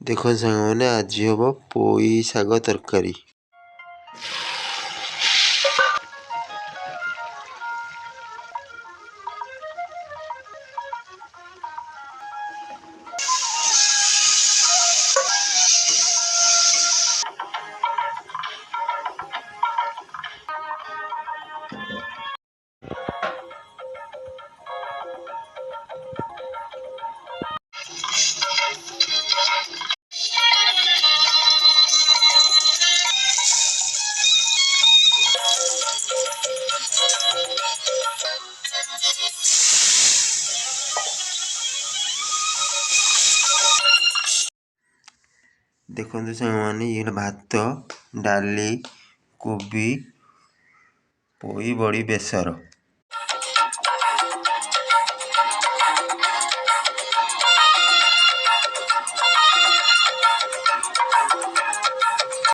ଦେଖନ୍ତୁ ସାଙ୍ଗମାନେ, ଆଜି ହେବ ପୋଇ ଶାଗ ତରକାରୀ। ଦେଖନ୍ତୁ ସାଙ୍ଗମାନେ, ଇଏ ହେଲା ଭାତ, ଡାଲି, କୋବି, ପୋଇ ବଡ଼ି ବେସର।